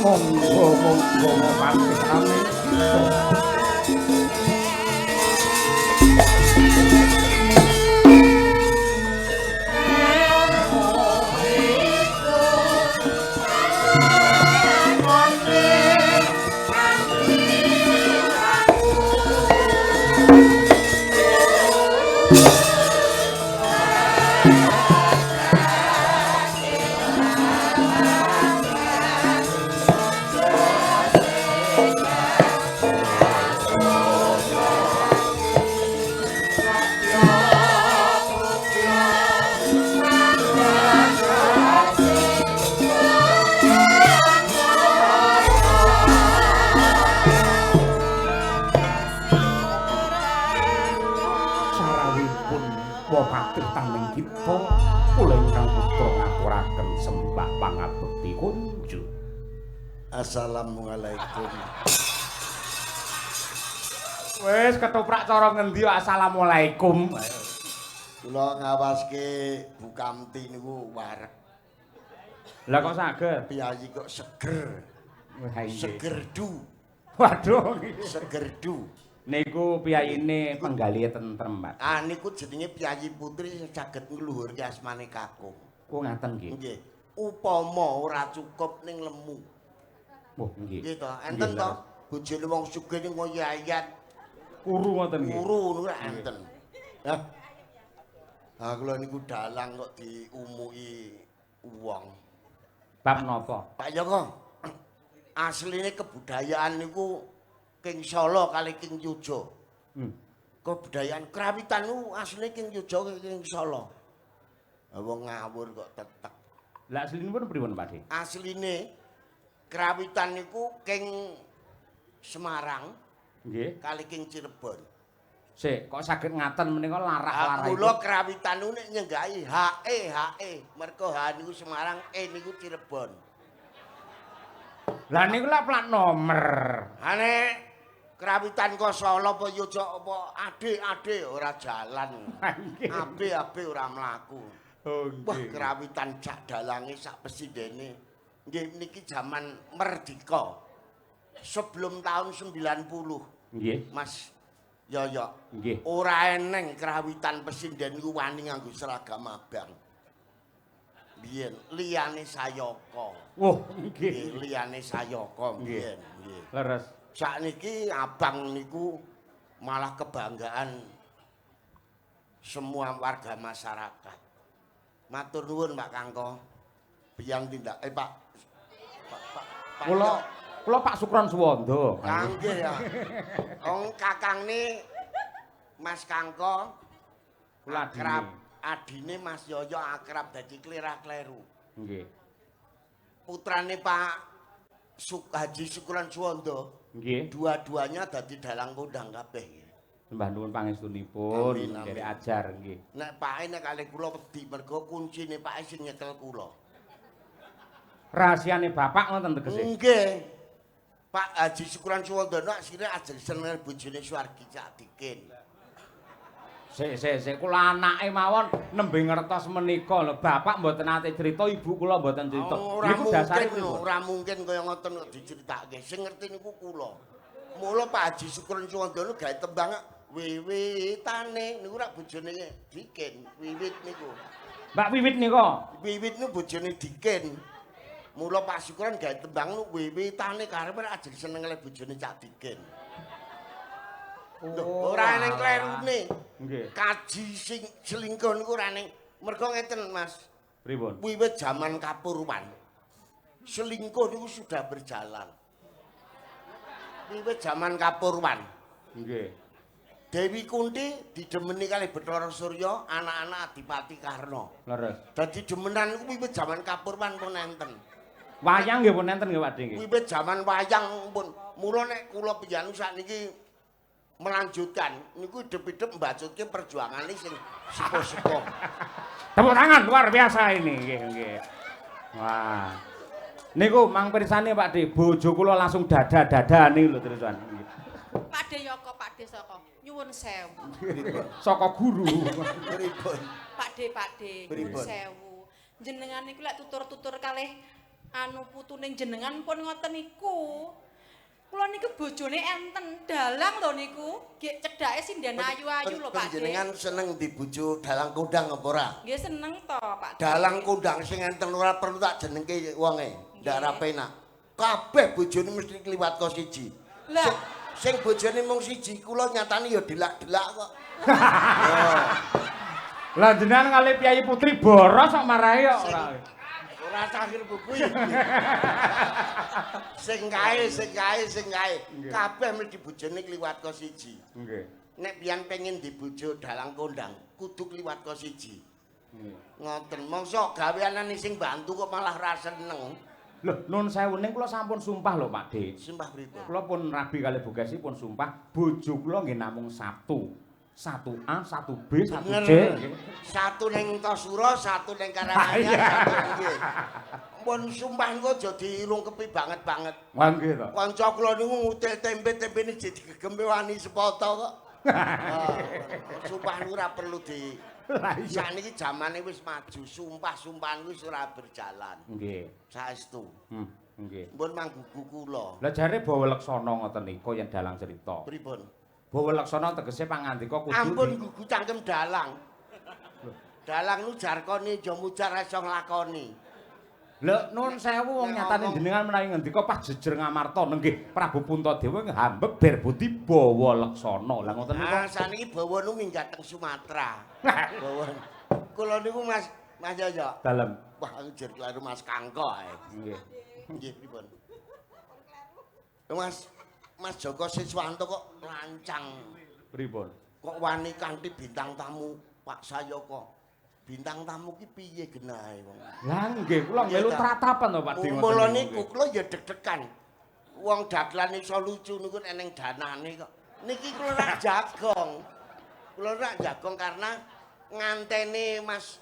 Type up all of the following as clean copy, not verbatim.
Monggo monggo mopatih amin. Sarawipun wopatih tameng kita kula ingkang putra ngaturaken sembah pangabekti kunjuk. Assalamualaikum. Wis ketoprak cara ngendi assalamualaikum. Kula ngawaske Bu Kamti niku wareg. Lah kok saged? Piyayi kok seger. Segerdu. Waduh. Segerdu. Niku piyayine penggalihe tentrem, Pak. Ah niku jenenge piyayi putri sing saged ngluhurke asmane kakung. Oh ngaten nggih. Nggih. Upama ora cukup ning lemu. Oh nggih. Nggih to, enten to bojone wong sugih niku yayat kuru ngoten nggih. Kuru niku enten. Hah. Ah kula niku dalang kok diumuki wong. Bab napa? Pak Joko. Asline kebudayaan niku King Solo kali King Yujo. Kebudayaan krawitan niku asline King Yujo King Solo. Wong ngawur kok tetek. Lah aslinipun pripun, Pak De? Asline krawitan niku King Semarang nggih kali King Cirebon. Sik, kok saged ngaten menika larah-larah. Mula krawitan niku nek nyenggahi HE HE, mergo H niku Semarang, E niku Cirebon. Lah niku lak plat nomor. Ha nek krawitan kok Solo apa Yogya apa ade ade ora jalan. Abe abe ora mlaku. Oh nggih. Wah krawitan sak dalange sak pesindene. Nggih niki jaman merdeka. Sebelum tahun 90. Nggih. Mas Yoyo. Nggih. Ora eneng krawitan pesinden niku wani nganggo seragam abang. Biyen liyane Sayaka. Wah, nggih. Liyane Sayaka biyen, nggih. Leres. Sakniki abang niku malah kebanggaan semua warga masyarakat. Matur nuwun Pak Kangko. Biyang tindak Pak Pak kula kula Pak Sukron Suwondo. Nggih ya. Wong kakangne Mas Kangko kula akrab adine Mas Yoyo akrab dadi klera-kleru. Nggih. Putrane Pak Haji Sukron Suwondo. Nggih. Dua-duanya dadi dalang kondang kabeh. Sembah nuwun pangestunipun, nderek ajar nggih. Nek pake nek kalih kula wedi mergo kuncine pake sing nyekel kula. Rahasiane bapak ngoten tegese? Nggih. Pak Haji Sukron Suwondo akhire ajeng seneng bojone Suwargi Cak Dikin. Sik sik sik kula anake mawon nembe ngertos menika lho. Bapak mboten nate crita, ibu kula mboten crita. Niku dasare ora mungkin kaya ngoten kok dicritakake. Sing ngerti niku kula. Mula Pak Haji Sukron Suwondo niku gawe tembang wiwitane niku rak bojone Dikin, Wiwit niku. Mbak Wiwit nika. Wiwit niku bojone Dikin. Mula Pak Sukron gawe tembang niku wiwitane karepe ajeng seneng le bojone Cak Dikin. Oh, ora eneng klerune. Nggih. Kaji sing selingkuh niku ora eneng. Mergo ngeten, Mas. Pripun? Wiwit jaman Kapurwan. Selingkuh niku sudah berjalan. Wiwit jaman Kapurwan. Nggih. Dewi Kunti didemeni kalih Bathara Surya, anak-anak Adipati Karna. Leres. Dadi demenan niku wiwit jaman Kapurwan pun enten. Wayang nggih pun enten nggih Pak De nggih. Wiwit jaman wayang pun mula nek kula panjenengan sakniki melanjutkan niku hidup-hidup mbacutke perjuangane sing sepuh-sepuh. Tepuk tangan luar biasa ini nggih nggih. Wah. Niku mang pirsani Pak De, bojo kula langsung dada-dada niku lho terusan. Pak De Yoko, Pak De saka nyuwun sewu. Saka guru. Pripun? Pak De, Pak De, nyuwun sewu. Jenengan niku lek tutur-tutur kalih anu putune jenengan pun ngoten niku. Kula niku bojone enten dalang lho niku, gek cedhake sinden ayu-ayu lho Pak De. Panjenengan seneng dibujuk dalang kondang apa ora? Nggih seneng to Pak De. Dalang kondang sing enten ora perlu tak jenengke wonge, ndak ra penak. Kabeh bojone mesti kliwat ko siji. Lah, sing bojone mung siji kula nyatane ya delak-delak kok. Lah jenengan kali Piyayi Putri boros kok marahi kok ora. Ora akhir buku iki. Sing kae, sing kae, sing kae. Kabeh mesti bojone kliwat ko siji. Nggih. Nek pian pengen dibojo dalang kondang, kudu kliwat ko siji. Nggih. Ngoten, mongso gaweanane sing bantu kok malah ra seneng. Lho, nun sewu ning kula sampun sumpah lho Pak De. Sumpah pripun? Kula pun rabi kalih Bu Kesi pun sumpah bojo kula nggih namung satu. 1A, 1B, 1C. Satu ning Tosuro, satu ning Karanganyar, satu nggih. Pun sumpah niku aja dirungkepi banget-banget. Wah nggih to. Kanca kula niku ngutil tempe-tempene jek digegempe wani sepoto kok. Sumpah niku ora perlu di. Sakniki jamane wis maju, sumpah-sumpahan wis ora berjalan. Nggih. Saestu. Nggih. Mbun manggugu kula. Lah jare bawa leksana ngoten niku yen dalang cerita. Pripun? Bawa leksana tegese pangandika kudu ampun gugu cangkem dalang. Dalang nu jarkone ya mujar iso nglakoni. Lho nun sewu wong nyatane jenengan menawi ngendika pas jejer Ngamarta nenggih Prabu Puntadewa ngambek ber budi bawa leksana. Lah ngoten niku. Ah saniki bawa nu minggat teng Sumatera. Bawa. Kula niku Mas Mas Yoyo. Dalem. Wah aku jer kleru Mas Kangko ae. Nggih. Nggih pripun? Mas Mas Joko Siswanto kok lancang. Pripun? Kok wani kanthi bintang tamu Pak Sayoko. Bintang tamu ki piye genahe wong. Lah nggih kula melu tratapan to Pak De. Mula niku kula ya deg-degan. Wong dagelan iso lucu niku eneng danane kok. Niki kula rak jagong. Kula rak jagong karena ngantene Mas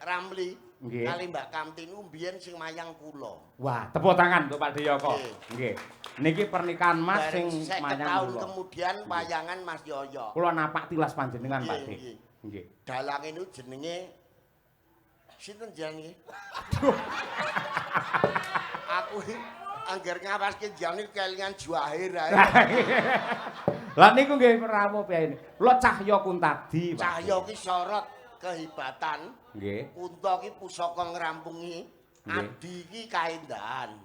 Ramli kali Mbak Kamti niku mbiyen sing mayang kula. Wah, tepuk tangan untuk Pak De Yoko. Nggih. Niki pernikahan Mas sing mayang kula. Tahun kemudian wayangan Mas Yoyo. Kula napak tilas panjenengan Pak De. Nggih. Dalange niku jenenge sinten jenenge? Aku angger ngawaske jenenge kelingan Juwahir ae. Lah niku nggih rawuh piye. Kula Cahya Kuntadi, Pak. Cahya ki sorot kehebatan. Nggih. Kunta ki pusaka ngrampungi, adi ki kaendahan.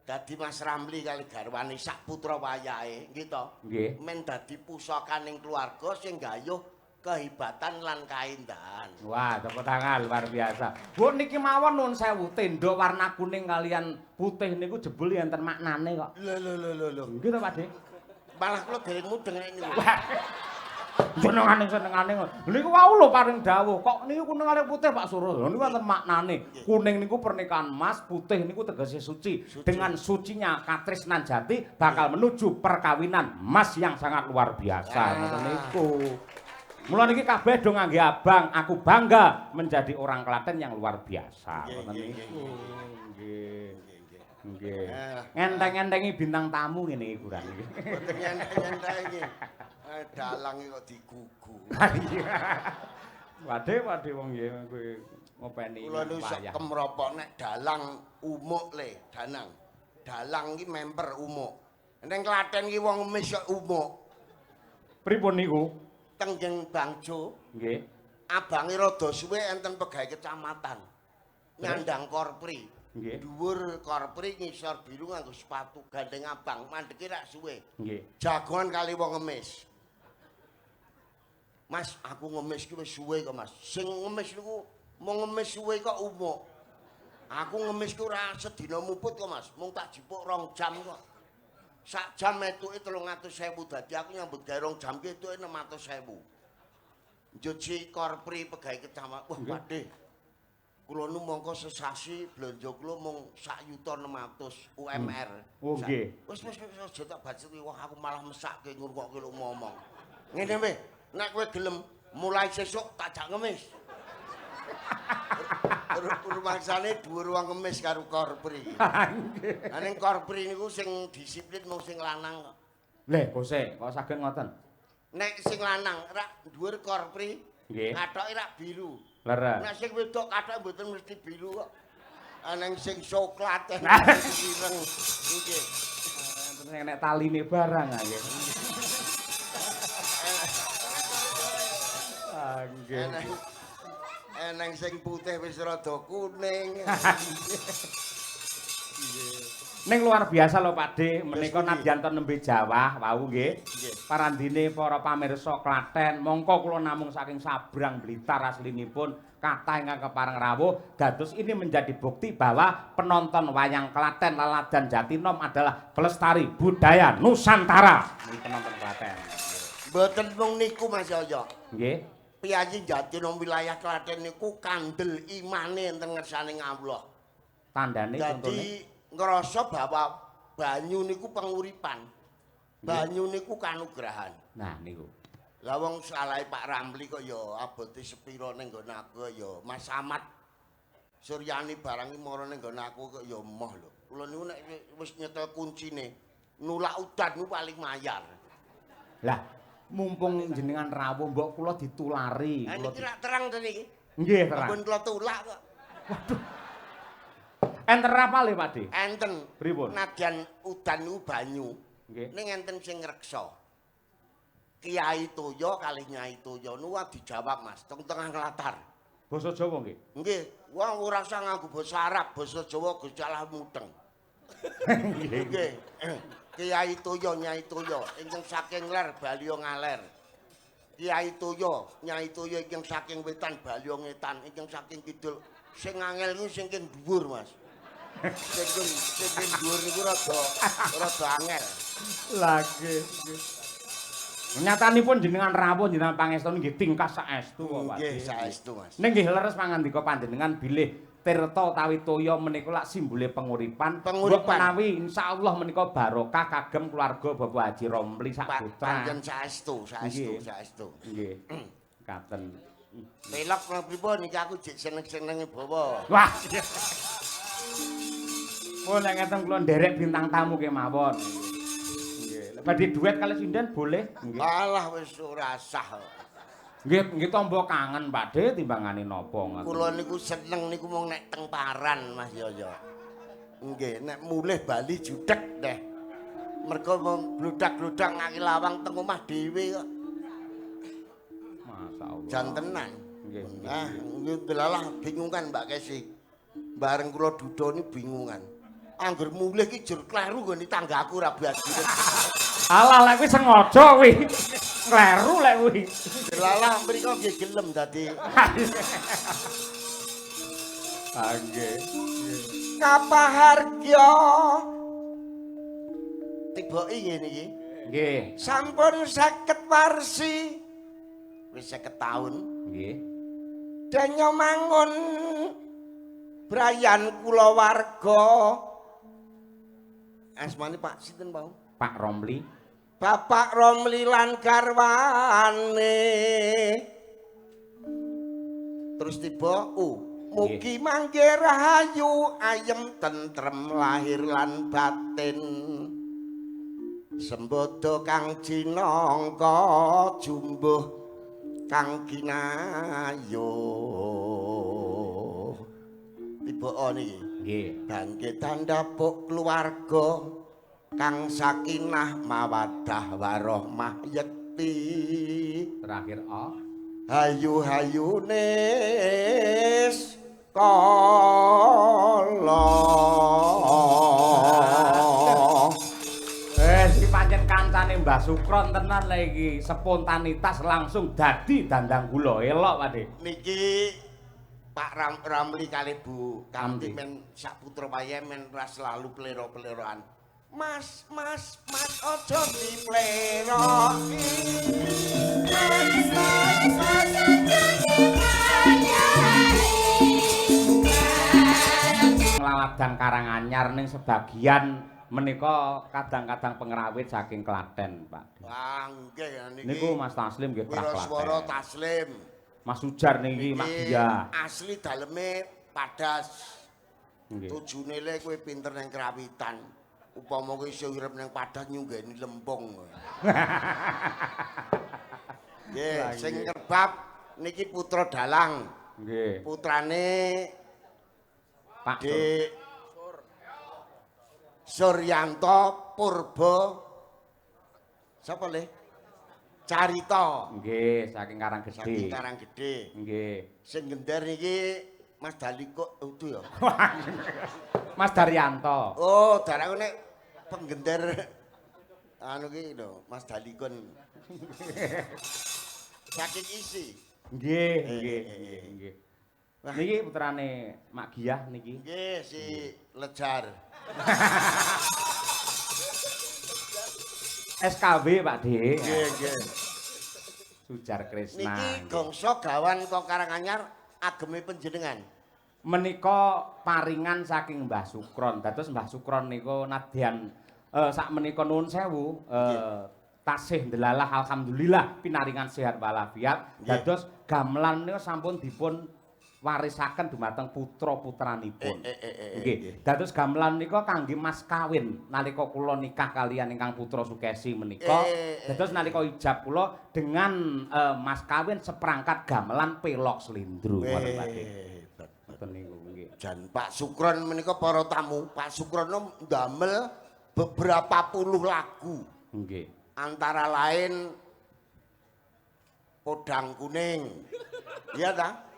Dadi Mas Ramli kali garwane sak putra wayahe, nggih to? Nggih. Men dadi pusakaning keluarga sing gayuh kehebatan lan kaendahan. Wah, tepuk tangan luar biasa. Bu niki mawon nun sewu, tenda warna kuning kalian putih niku jebul enten maknane kok. Lho lho lho lho. Nggih to Pak De? Malah kula dereng mudeng niku. Senengane senengane. Niku wau lho paring dawuh, kok niku kuning kalih putih Pak Suro. Lho niku wonten maknane. Kuning niku pernikahan mas, putih niku tegese suci. Dengan sucinya katresnan jati bakal menuju perkawinan mas yang sangat luar biasa. Ngoten niku. Mula niki kabeh do ngangge abang, aku bangga menjadi orang Klaten yang luar biasa. Ngoten niku. Nggih. Nggih. Ngenteng-entengi bintang tamu ngene iki kurang iki. Mboten ngenteng-entengi. Dalang kok digugu. Waduh, waduh wong nggih kowe ngopeni. Kula niku sok kemropok nek dalang umuk le, danang. Dalang iki memper umuk. Ning Klaten iki wong ngemis kok umuk. Pripun niku? Tenggeng Bangjo. Nggih. Abange rada suwe enten pegawe kecamatan. Nyandang korpri. Nggih. Dhuwur korpri ngisor biru nganggo sepatu gandeng abang, mandeke rak suwe. Nggih. Jagongan kali wong ngemis. Mas, aku ngemis ki wis suwe kok, Mas. Sing ngemis niku mung ngemis suwe kok umuk. Aku ngemis ki ora sedina muput kok, Mas. Mung tak jipuk 2 jam kok. Sak jam etuke 300.000, dadi aku nyambut gawe 2 jam ki etuke 600.000. Njuji korpri pegawe kecamatan. Wah, Pakde. Kula nu mongko sesasi blonjo kula mung 1.600.000 UMR. Oh nggih. Wis wis wis aja tak bacuti wah aku malah mesake ngrungokke lho ngomong. Ngene weh, nek kowe gelem mulai sesuk tak jak ngemis. Rumangsane dhuwur wong ngemis karo korpri. Nggih. Lah ning korpri niku sing disiplin mung sing lanang kok. Leh, bose, kok saged ngoten? Nek sing lanang rak dhuwur korpri, kathoke rak biru. Leres. Nek sing wedok kathoke mboten mesti biru kok. Aneng sing coklat, sing ireng. Nggih. Enten nek taline barang nggih. Ah nggih. Eneng sing putih wis rada kuning. Ning luar biasa lho Pak De, menika nadyan nembe Jawah wau nggih. Parandine para pamirsa Klaten, mongko kula namung saking Sabrang Blitar aslinipun kathah ingkang kepareng rawuh, dados ini menjadi bukti bahwa penonton wayang Klaten Laladan Jatinom adalah pelestari budaya Nusantara. Niki penonton Klaten. Mboten mung niku Mas Yoyo. Nggih. Piyayi Jatinom wilayah Klaten niku kandel imane enten ngersane Allah. Tandane contone ngrasa bahwa banyu niku penguripan. Banyu niku kanugrahan. Nah niku. Lah wong salahe Pak Ramli kok ya abote sepira ning nggon aku ya Mas Ahmad Suryani barang iki mara ning nggon aku kok ya emoh lho. Kula niku nek wis nyetel kuncine nulak udan niku paling mayar. Lah mumpung jenengan rawuh mbok kula ditulari. Lah niki rak terang to niki. Nggih terang. Ampun kula tulak kok. Waduh. Enten rapale Pak De? Enten. Pripun? Nadyan udan niku banyu. Nggih. Ning enten sing ngreksa. Kiai Toyo kalih Nyai Toyo niku dijawab Mas, teng tengah latar. Basa Jawa nggih? Nggih, wong ora usah nganggo basa Arab, basa Jawa Gusti Allah muteng. Nggih. Kiai Toyo Nyai Toyo ingkang saking ler Balio ngaler. Kiai Toyo Nyai Toyo ingkang saking wetan Balio ngetan, ingkang saking kidul sing angel niku sing king dhuwur Mas. Sing dhuwur niku rada angel. Lah nggih. Nyatanipun jenengan rawuh jenengan pangestu nggih tingkah saestu kok Pak. Nggih saestu Mas. Ning nggih leres pangandika panjenengan bilih tirta utawi toya menika lak simbole penguripan. Penguripan. Menawi insyaallah menika barokah kagem keluarga Bapak Haji Romli sak putra. Panjen saestu, saestu, saestu. Nggih. Katen. Pelok nang pripun iki aku jek seneng-senenge bawa. Wah. Oh nek ngeten kula nderek bintang tamu kemawon. Nggih. Lek badhe duet kalih sinden boleh? Nggih. Alah wis ora sah. Nggih, nggih tombo kangen Pak De timbangane napa ngoten. Kula niku seneng niku mung nek teng paran Mas Yoyo. Nggih, nek mulih bali judeg deh. Mergo mung bludak-bludak ngaki lawang teng omah dhewe kok. Masyaallah. Jan tenan. Nggih. Nah, nggih delalah bingungan Mbak Kesi. Bareng kula duda niku bingungan. Angger mulih iki jur kleru nggone tanggaku ra bajire. Alah lek kuwi sengaja kuwi. Kleru lek kuwi. Delalah mriko nggih gelem dadi. Ah nggih. Kapahargya. Tiboki ngene iki. Nggih. Sampun 50 warsi. Wis 50 taun. Nggih. Danya mangun brayan kulawarga. Asmane Pak sinten wau? Pak Romli. Bapak Romli lan garwane. Terus tiba U. Mugi mangke rahayu ayem tentrem lahir lan batin. Sembodo kang cinangka jumbuh kang kinayuh. Tiba O niki. Nggih. Bangkit tandapuk keluarga kang sakinah mawaddah warohmah yekti. Terakhir O. Hayu hayune kala. Iki pancen kancane Mbah Sukron tenan lha iki, spontanitas langsung dadi dandang gula. Elok Pak De. Niki Pak Ramli kali Bu Kamti men sak putra wayahe men ra selalu plero-pleroan. Mas, mas, mas aja dipleroki. Mas, mas, mas aja dipleroki. Laladan Karanganyar ning sebagian menika kadang-kadang pengrawit saking Klaten, Pak. Wah, nggih niki. Niku Mas Taslim nggih trah Wiraswara Klaten. Taslim. Mas Ujar niki Mak Gia. Asli daleme Padas. Nggih. Tujune le kowe pinter nang krawitan. Upama kowe iso urip nang Padas nyunggeni lempung. Nggih, sing ngerbab niki putra dalang. Nggih. Putrane Pak Dik Suryanto Purba sapa le? Carita. Nggih, saking Karanggede. Saking Karanggede. Nggih. Sing gender niki Mas Daliko udu ya. Mas Daryanto. Oh, darakku nek penggender anu ki lho, Mas Dalikon. Saking isi. Nggih, nggih, nggih, nggih. Niki putrane Mak Giyah niki. Nggih, si Lejar. SKW Pak D. Nggih, nggih. Sujar Krisna. Niki gongso gawan kok Karanganyar ageme panjenengan. Menika paringan saking Mbah Sukron. Dados Mbah Sukron niku nadyan sak menika nuwun sewu tasih ndelalah alhamdulillah pinaringan sehat walafiat. Dados gamelan niku sampun dipun warisaken dumateng putra-putranipun. Nggih. Dados gamelan nika kangge mas kawin nalika kula nikah kaliyan ingkang putra Sukesi menika. Dados nalika ijab kula dengan mas kawin seperangkat gamelan pelok slendro ngoten Pak. Ngoten niku nggih. Jan Pak Sukron menika para tamu, Pak Sukron ndamel beberapa puluh lagu. Nggih. Antara lain Podang Kuning. Iya ta?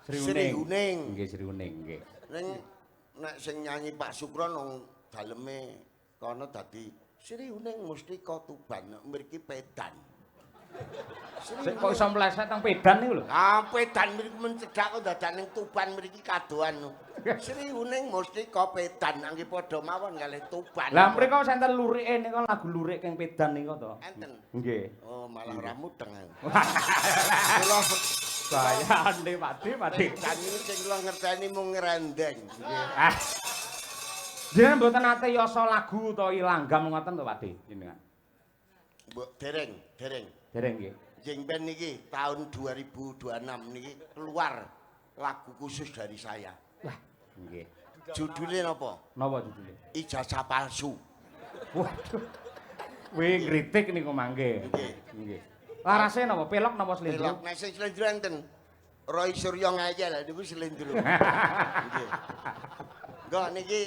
Sri Uning. Nggih, Sri Uning nggih. Ning nek sing nyanyi Pak Sukron wong daleme kono dadi Sri Uning Mustika Tuban mriki Pedan. Sik kok iso mleset teng Pedan niku lho. Ah, Pedan mriki mencedhak kok dadak ning Tuban mriki kadohan. Sri Uning Mustika Pedan angge padha mawon kalih Tuban. Lah mriko enten lurike nika lagu lurik keng Pedan nika to. Enten. Nggih. Oh, malah ora mudeng aku. Kula bayane Pak D, Pak D. Pedan niku sing kula ngerteni mung ngrendeng. Nggih. Ah. Jenengan mboten nate yasa lagu utawa langgam ngoten to Pak D jenengan? Mbok dereng, dereng. Dereng nggih. Jeng ben niki tahun 2026 niki keluar lagu khusus dari saya. Wah, nggih. Judulnya napa? Napa judulnya? Ijazah palsu. Waduh. Wih ngritik niku mangke. Nggih. Nggih. Larase napa? Pelok napa slendro? Pelok nek sing slendro enten. Roy Suryo ngayal niku slendro. Nggih. Enggak niki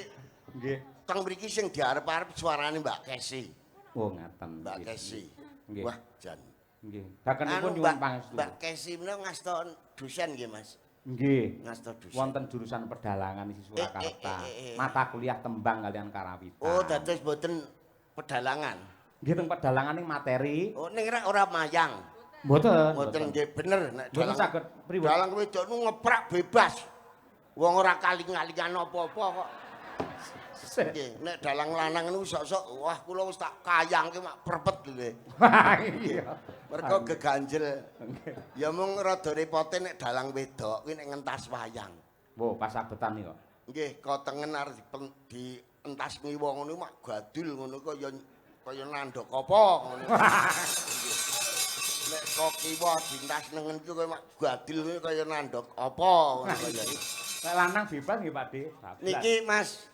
nggih. Teng mriki sing diarep-arep suarane Mbak Kesi. Oh, ngaten. Mbak Kesi. Nggih. Wah, jan. Nggih. Dakenipun nyuwun pangestu. Mbak Kesi menika ngasta dosen nggih, Mas. Nggih. Ngasta dosen. Wonten jurusan pedalangan isi Surakarta. Mata kuliah tembang kalian karawitan. Oh, dados mboten pedalangan. Nggih teng pedalangan ning materi. Oh, ning ora mayang. Mboten. Mboten nggih bener nek dalang saged pripun. Dalang wedok nu ngeprak bebas. Wong ora kaling-kalingan apa-apa kok. Nggih, nek dalang lanang niku sok-sok wah kula wis tak kayangke mak prepet lho. Iya. Mergo geganjel. Ya mung rada repote nek dalang wedok kuwi nek ngentas wayang. Wo, pas sabetan niku. Nggih, kotengen arep dientas ngiwa ngono mak gadul ngono kaya kaya nandhak apa ngono. Nek kok kiwa dintas nengen iki kaya mak gadul kaya nandhak apa ngono kaya. Nek lanang bebas nggih Pak De. Niki Mas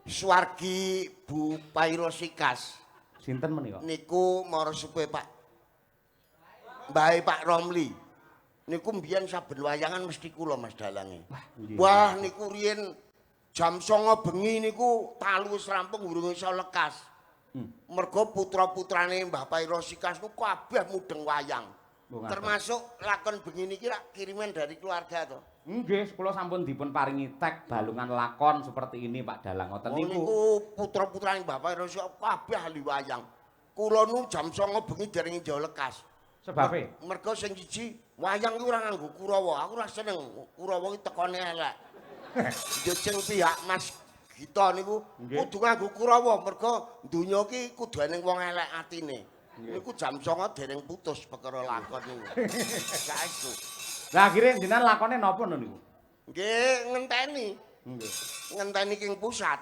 Suwargi Bu Pairosikas. Sinten menika? Niku marasupe Pak Mbahe Pak Romli. Niku mbiyen saben wayangan mesti kula Mas dalange. Wah, niku riyen jam 09.00 bengi niku talu wis rampung urung iso lekas. Mergo putra-putrane Mbah Pairosikas niku kabeh mudeng wayang. Termasuk lakon bengi niki rak kiriman dari keluarga to. Nggih, kula sampun dipun paringi tek balungan lakon seperti ini Pak Dalang ngoten niku. Niku putra-putrane Mbah Pairosikas kabeh ahli wayang. Kula nu jam 09.00 bengi dereng ijo lekas. Sebabe? Mergo sing siji wayang ki ora nganggo Kurawa. Aku ora seneng Kurawa ki tekone elek. Njejeng pihak Mas Gita niku kudu nganggo Kurawa mergo donya ki kudu eneng wong elek atine. Niku jam 09.00 dereng putus perkara lakon niku. Saestu. Lah akhire jenengan lakone napa niku? Nggih ngenteni. Nggih. Ngenteni king pusat.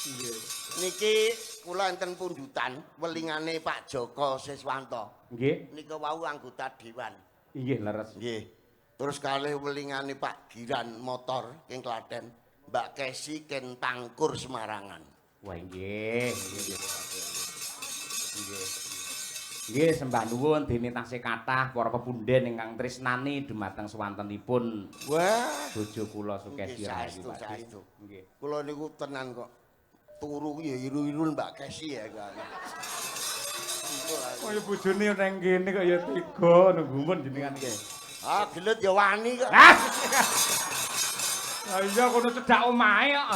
Nggih. Niki kula enten pundutan welingane Pak Joko Siswanto. Nggih. Nika wau anggota dewan. Nggih, leres. Nggih. Terus kalih welingane Pak Giran motor king Klaten, Mbak Kesi ken Pangkur Semarangan. Wah, nggih. Nggih. Nggih. Nggih, sembah nuwun dene tasih kathah para pepunden ingkang tresnani dumateng swantenipun. Wah, bojo kula Sukesi Rahayu. Saestu. Nggih. Kula niku tenan kok. Turu ya iru-irun Mbak Kesi ya kok. Oh ya bojone nang kene kok ya tega ngono gumun jenengan iki. Ah, gelut ya wani kok. Ah iya kono cedhak omahe kok.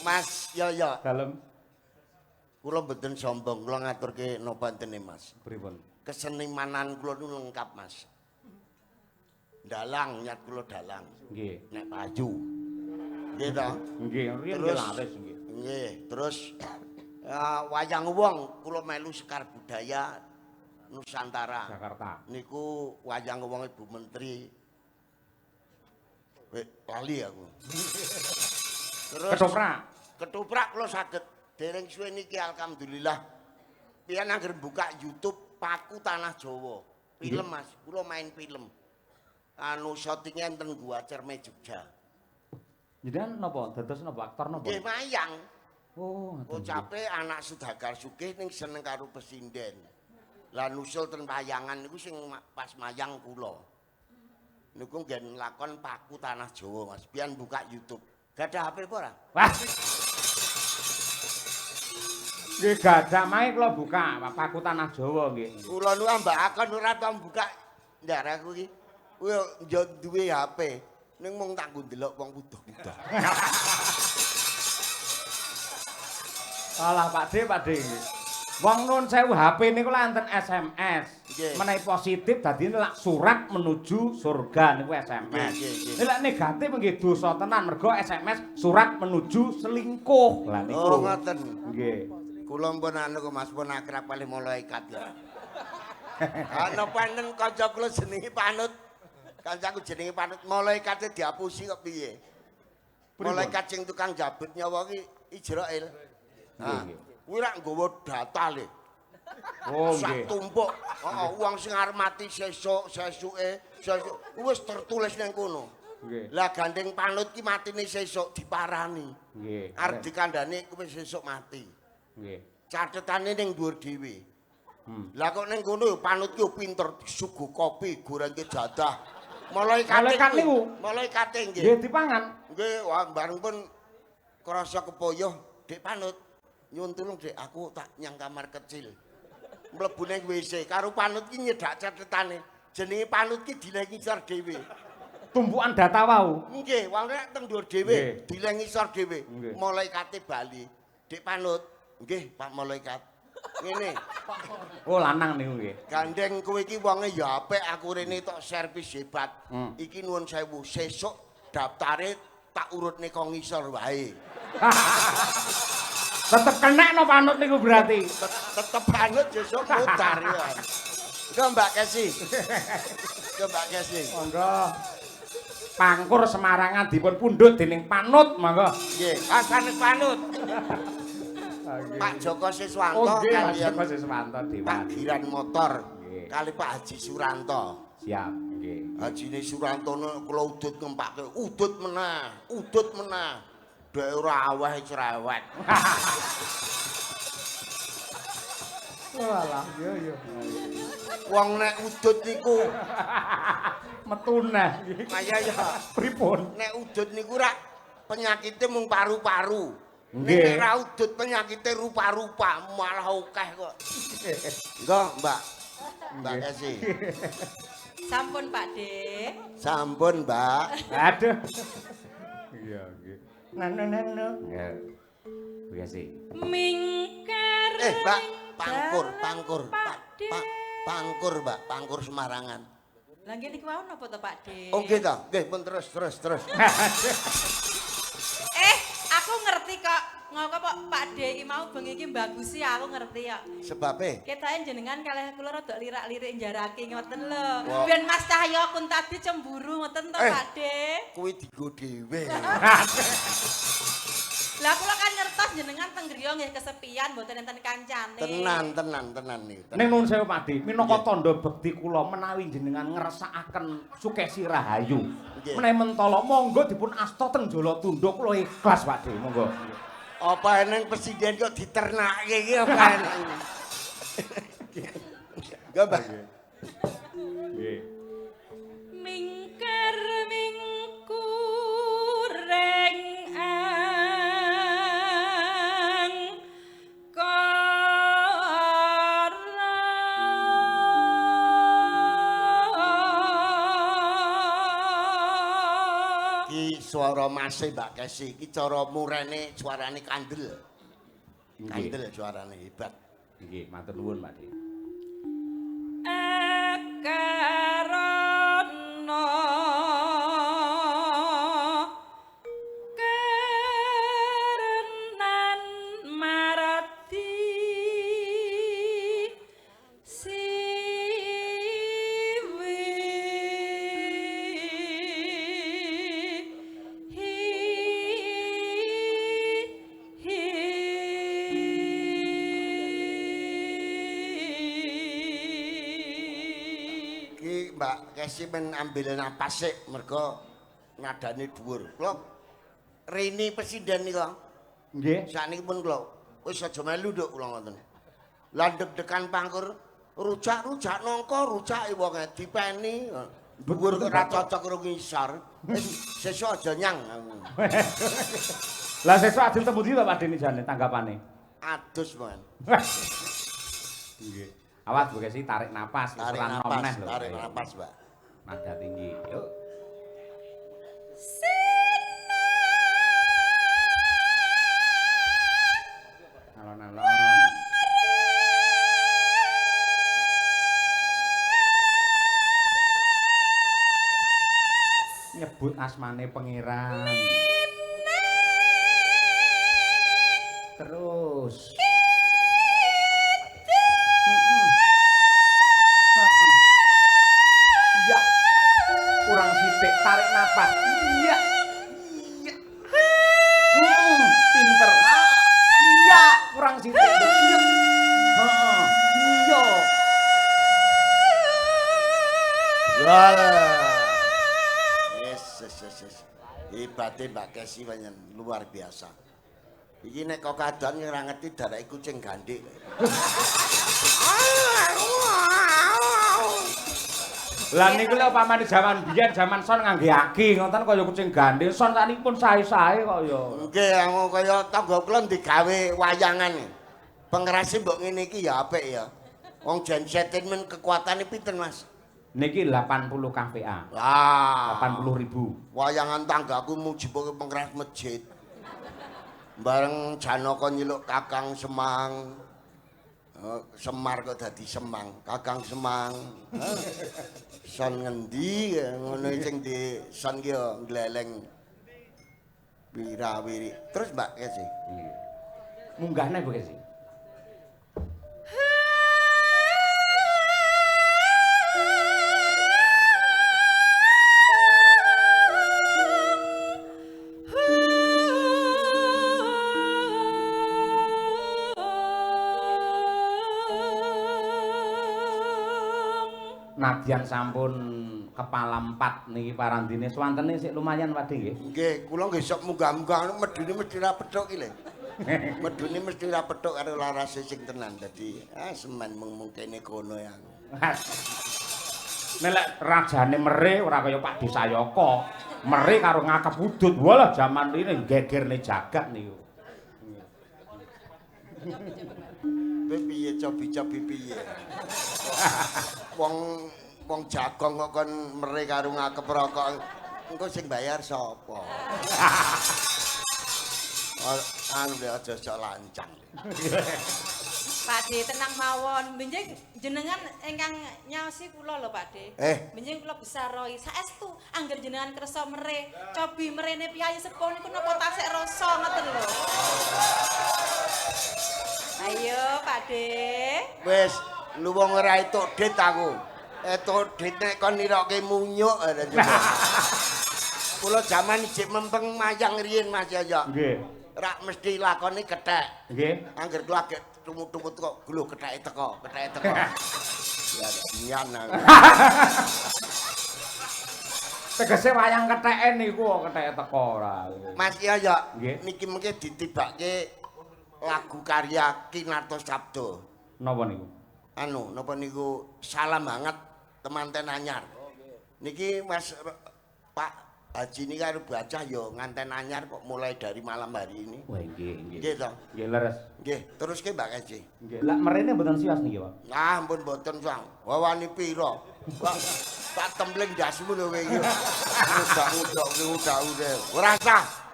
Mas Yoyo. Dalem. Kula mboten sombong, kula ngaturke napa entene Mas. Pripun? Kesenimanan kula niku lengkap Mas. Dalang nyat kula dalang. Nggih. Nek payu. Nggih ta? Nggih, riyen laris nggih. Nggih, terus wayang wong kula melu Sekar Budaya Nusantara. Jakarta. Niku wayang wong Ibu Menteri. Weh, lali aku. Terus ketoprak. Ketoprak kula saged. Dereng suwe niki alhamdulillah. Pian angger buka YouTube Paku Tanah Jawa. Film Mas, kula main film. Anu syutinge enten Gua Cerme Jogja. Jenengan napa? Dados napa aktor napa? Nggih mayang. Oh, ngoten. Ucape anak Sudagar Sugih ning seneng karo pesinden. Lah nusul ten wayangan niku sing pas mayang kula. Niku nggen lakon Paku Tanah Jawa Mas. Pian buka YouTube. Gadah HP apa ora? Wah. Nggih gadah mae kula buka Paku Tanah Jawa nggih. Kula niku ambak akon ora tau buka ndar aku iki. Kuwi yo duwe HP. Ning mung tak nggo ndelok wong wuduh-wuduh. Alah Pak De, Pak De. Wong nun sewu HP niku lak enten SMS. Menawi positif dadine lak surat menuju surga niku SMS. Lek negatif nggih dosa tenan mergo SMS surat menuju selingkuh. Lah niku. Oh ngoten. Nggih. Kula pun anu kok Mas pun akrab kalih malaikat ya. Ana panen kanca kula jenenge Panut. Kancaku jenenge Panut, malaikate diapusi kok piye? Malaikat sing tukang jabut nyawa ki Ijrail. Nah, kuwi rak nggawa data le. Oh nggih. Sak tumpuk. Heeh, wong sing arep mati sesuk, sesuke, sesuk wis tertulis nang kono. Nggih. Lah gandeng Panut ki matine sesuk diparani. Nggih. Arep dikandhane kuwi sesuk mati. Nggih. Catetane ning dhuwur dhewe. Lah kok ning kono Panut ki pinter disuguh kopi, gorengke jadah. Malaikat niku. Malaikate nggih. Nggih dipangan. Nggih, wah bareng pun krasa kepoyoh, Dik Panut. Nyuwun tulung Dik, aku tak nyang kamar kecil. Mlebu ning WC karo Panut ki nyedak catetane. Jenenge Panut ki dileh ngisor dhewe. Tumpukan data wau. Nggih, wong nek teng dhuwur dhewe, dileh ngisor dhewe. Malaikate bali. Dik Panut, nggih Pak Malaikat. Ngene. Oh lanang niku nggih. Gandeng kowe iki wonge ya apik, aku rene tok servis hebat. Iki nuwun sewu, sesuk daftare tak urutne kok ngisor wae. Tetep kenek no Panut niku berarti. Tetep Panut sesuk mutar ya. Engko Mbak Kesi. Engko Mbak Kesi. Monggo. Pangkur Semarangan dipun pundhut dening Panut monggo. Nggih, asane Panut. Pak Joko Siswanto kaliyan Pak Joko Siswanto dewan. Pak Giran Motor kali Pak Haji Suranto. Siap, nggih. Hajine Suranto kula udut ngempake, udut meneh, udut meneh. Dhek ora aweh cerewet. Walah, iya iya. Wong nek udut niku metu neh. Kaya ya. Pripun? Nek udut niku rak penyakite mung paru-paru. Nggih. Nek ora udut penyakite rupa-rupa malah akeh kok. Engko, Mbak. Mbak Kesi. Sampun, Pak De. Sampun, Mbak. Aduh. Iya, nggih. Nano-nano. Nggih. Bu Kesi. Mingkar. Mbak, pangkur, pangkur, Pak, Pak, pangkur, Mbak, pangkur Semarangan. Lah nggih niku wau napa to, Pak De? Oh, nggih ta. Nggih, pun terus, terus, terus. Aku ngerti kok. Ngoko Pak De iki mau bengi iki mbagusi aku ngerti ya. Sebabe? Ketoke jenengan kalih kula rada lirak-lirik njaraki ngoten lho. Ben Mas Cahyo Kuntadi cemburu ngoten to Pak De. Kuwi dienggo dhewe. Lah kula kan ngertos jenengan teng griya nggih kesepian mboten enten kancane. Tenan tenan tenan niku. Ning nuwun sewu Pak De, minangka tandha bekti kula menawi jenengan ngersakaken Sukesi Rahayu. Menawi mentala monggo dipun asta teng Jalatundha kula ikhlas Pak De, monggo. Apa eneng presiden kok diternake iki apa eneng? Nggih, Mbak. Nggih. Mingker mingkureng angkara. Iki swara mase Mbak Kesi iki cara murene suarane kandel. Kandel suarane hebat. Nggih, matur nuwun Pak De. Akarana kerenan marati siwi. Iki Mbak Kesi men ambil napas sik mergo nadane dhuwur. Kula Rini presiden nika. Nggih. Sakniki pun kula wis aja melu nduk kula ngoten. Lah deg-degan pangkur rujak-rujak nangka rujake wonge dipeni. Dhuwur kok ora cocok karo ngisor. Wis sesuk aja nyang. Lah sesuk ajeng temu ndi to Pak De jane tanggapane? Adus man. Nggih. Awas Bu Kesi tarik napas, tarik napas, tarik napas, Mbak. Nada tinggi. Yuk. Alon-alon. Nyebut asmane pangeran. Terus. Ya. Kurang sithik, tarik napas. Iya. Iya. Pinter. Iya, kurang sithik. Iya. Heeh. Iya. Yes, yes, yes, yes. Hebate Mbak Kesi pancen luar biasa. Iki nek kok kadon ora ngerti darake kucing gandhik. Lah niku lho pamane jaman biyen jaman son ngangge aki ngoten kaya kucing gandhik. Son sakniki pun sae-sae kok ya. Nggih, kaya tangga kula digawe wayangan. Pengerase mbok ngene iki ya apik ya. Wong genset men kekuatane pinten, Mas? Niki 80 kVA. Lah, 80.000. Wayangan tanggaku mujiboke pengeras masjid. Bareng Janaka nyeluk Kakang Semang. Semar kok dadi Semang, Kakang Semang. Son ngendi ngono sing di son ki yo gleleng wirawiri. Terus Mbak Kesi. Nggih. Munggahne Bu Kesi. Nadyan sampun kepala 4 niki parandine swantene sik lumayan Pak De nggih. Nggih, kula nggih sok munggah-munggah medune mesti ra petuk iki lho. Medune mesti ra petuk karo larase sing tenan dadi semen mung kene kono ya aku. Nek lek rajane mere ora kaya Pak De Sayaka. Mere karo ngakep udut. Walah jaman rene gegerne jagat niku. Piye cobi-cobi piye. Wong wong jagong kok kon mere karo ngakep rokok. Engko sing bayar sapa? Anu aja sok lancang. Pak De tenang mawon. Benjing jenengan ingkang nyaosi kula lho Pak De. Benjing kula besaroi. Saestu angger jenengan kersa mere, cobi merene piyayi sepuh niku napa tasik rasa ngoten lho. De. Wis, lu wong ora entuk dit aku. Entuk dit nek kon nirokke munyuk. Kula jaman ijik mempeng mayang riyin Mas Yoyo. Nggih. Rak mesti lakoni kethek. Nggih. Angger kula agek tumut-tumut kok gluh ketheke teko, ketheke teko. Ya nyan aku. Tegese wayang ketheke niku kok ketheke teko ora. Mas Yoyo, Nggih. niki mengke ditibake lagu karya Ki Narto Sabdo. Napa niku? Anu, napa niku salam hangat temanten anyar. Niki Mas Pak Haji niki karo bocah ya nganten anyar kok mulai dari malam hari ini. Wah nggih, nggih. Nggih to. Nggih leres. Nggih, teruske Mbak Haji. Nggih. Lah merene mboten sios niki, Pak. Ah, ampun mboten, Sang. Wawani pira? Pak, tak templing ndasmu lho kowe iki. Udak-udak udak-udak. Ora sah.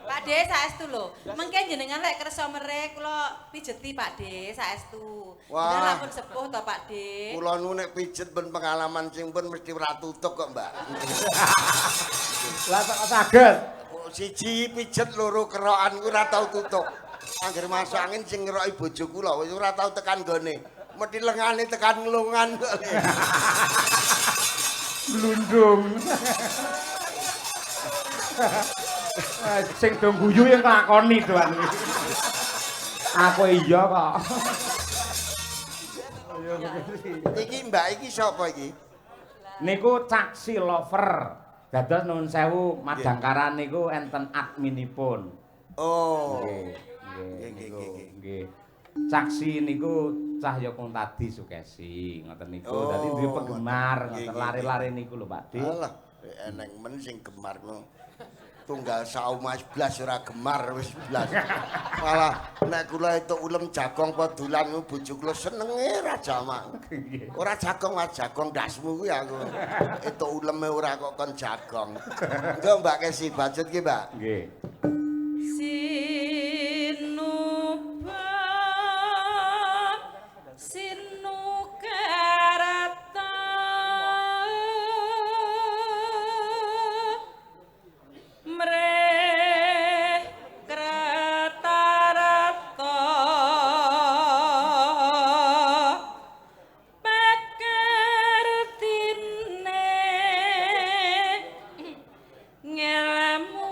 Pak De saestu lho. Mengke jenengan lek kersa mere kula pijeti Pak De saestu. Wah. Jenengan lampun sepuh to Pak De. Kula nu nek pijet ben pengalaman sing pun mesti ora tutuk kok, Mbak. Lah kok saged. Siji pijet loro kerokan ku ora tau tutuk. Angger masuk angin sing ngeroki bojo kula wis ora tau tekan gone. Mesti lengane tekan nglungan kok. Glundung. Sing do guyu yang nglakoni doan. Aku iya kok. Iki Mbak iki sapa iki? Niku Caksi Lover. Dados nuwun sewu madangkaran niku enten adminipun. Oh. Nggih, Nggih, nggih, nggih, nggih. Caksi niku Cahya Kuntadi Sukesi, ngoten niku. Oh, Dadi duwe penggemar, nggih, ngoten nggih, lare-lare niku lho Pak Dik. Alah, eneng men sing gemar no. Tunggal saumas blas ora gemar wis blas. Malah nek kula entuk ulem jagong apa dolan bojo kula senenge ra jamak. Ora jagong mas jagong ndasmu kuwi aku. Entuk uleme ora kok kon jagong. Engko Mbak Kesi bacut ki, Mbak. Nggih. Sinuba sinukarata mreh kratarata pakartine ngelmu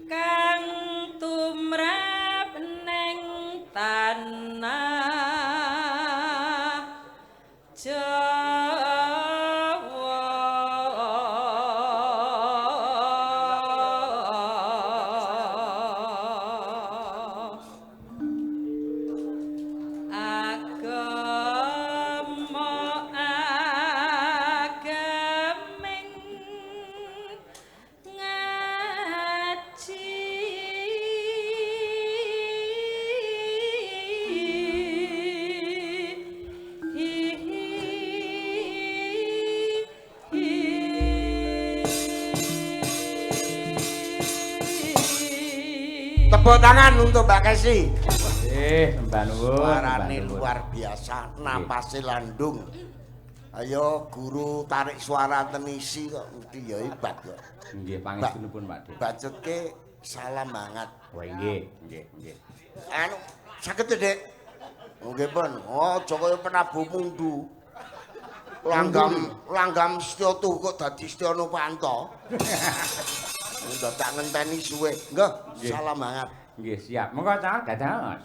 Kang tumrap neng tanah Jawa. Agama agaming ngaji Tepuk tangan untuk Mbak Kesi. Nggih, sembah nuwun. Suarane sembah nuwun. luar biasa, napase landung. Ayo guru tarik suara tenisi kok mesti ya hebat kok. Nggih, pangestunipun Pak Dik. Bacutke salam hangat. Wah nggih, nggih, nggih. Anu saged Dik. Nggih pun. Oh, aja kaya Prabu Mundu. Langgam langgam setya tuh kok dadi Setya Novanto. Ndadak ngenteni suwe. Nggih, Nggih. salam hangat. Nggih, siap. Monggo Cak, dados.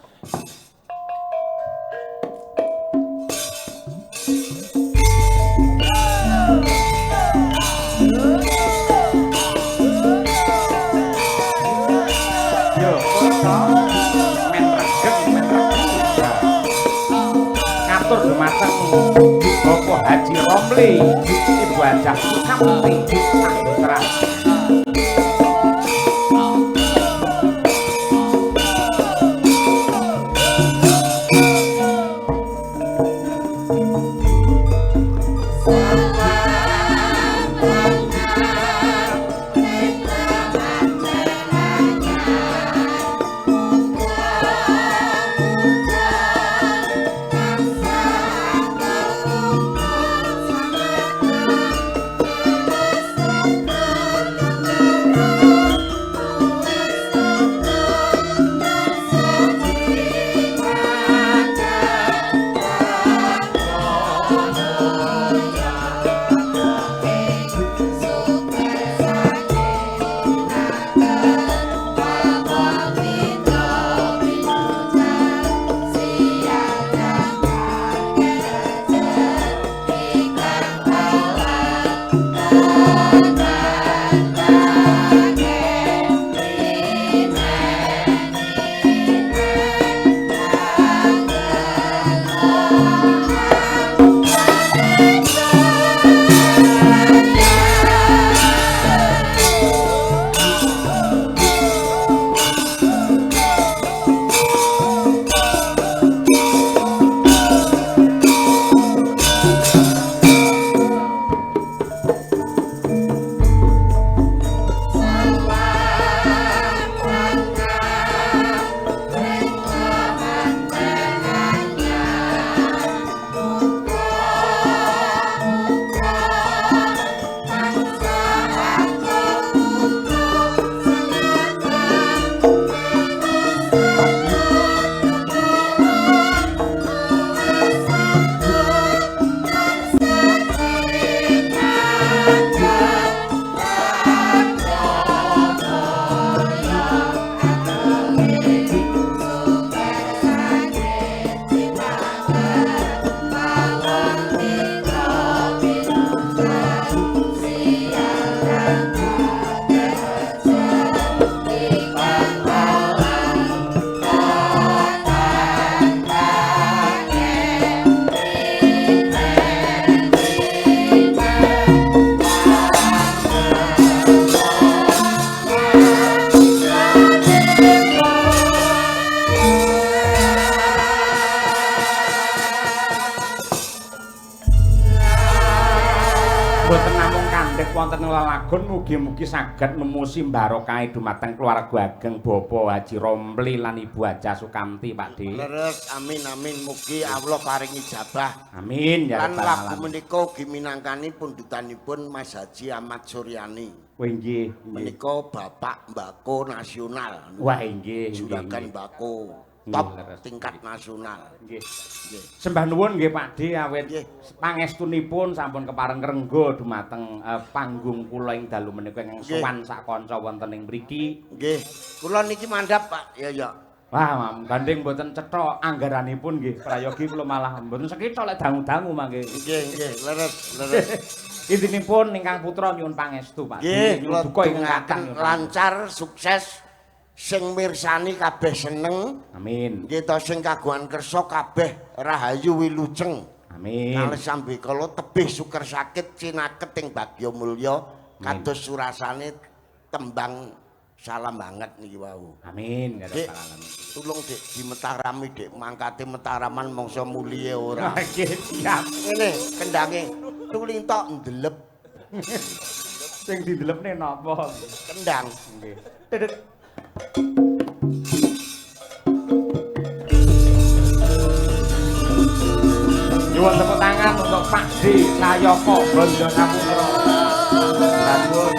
Yo, kok men regeng, men regeng. Ngatur dumateng Bapak Haji Romli, Ibu Hajah Sukamti, sak putra. Salam hangat. Mugi-mugi saged nemu simbarokahe dumateng keluarga ageng Bapak Haji Romli lan Ibu Hajah Sukamti, Pak D. Leres, amin amin, mugi Allah paring ijabah. Amin ya rabbal alamin. Lan lagu menika ugi minangkani pundhutanipun Mas Haji Ahmad Suryani. Oh inggih, menika Bapak Mbako Nasional. Wah inggih, juragan Mbako top tingkat nasional. Nggih. Sembah nuwun nggih Pak D awit pangestunipun sampun kepareng ngrengga dumateng panggung kula ing dalu menika ingkang sowan sak kanca wonten ing mriki. Nggih. Kula niki mandhap Pak. Ya ya. Wah, gandeng mboten cetha anggaranipun nggih. Prayogi kula malah mboten sekita lek dangu-dangu mangke. Nggih, nggih, leres, leres. Intinipun ingkang putra nyuwun pangestu Pak. Nggih, kula duka ingkang lancar, sukses. Sing mirsani kabeh seneng. Amin. Nggih to sing kagungan kersa kabeh rahayu wilujeng. Amin. Kalih sambekala tebih suker sakit cinaket ing bagya mulya kados surasane tembang salam banget niki wau. Amin ya rabbal alamin. Tulung Dik dimetarami Dik, mangkate metaraman mangsa mulihe ora. Nggih, siap. Ngene kendange tuling tok ndelep. Sing didelepne napa? Kendang. Nggih. Dedek. Nyuwun tepuk tangan untuk Pak D Sayoko Bondo Saputra. Nuwun.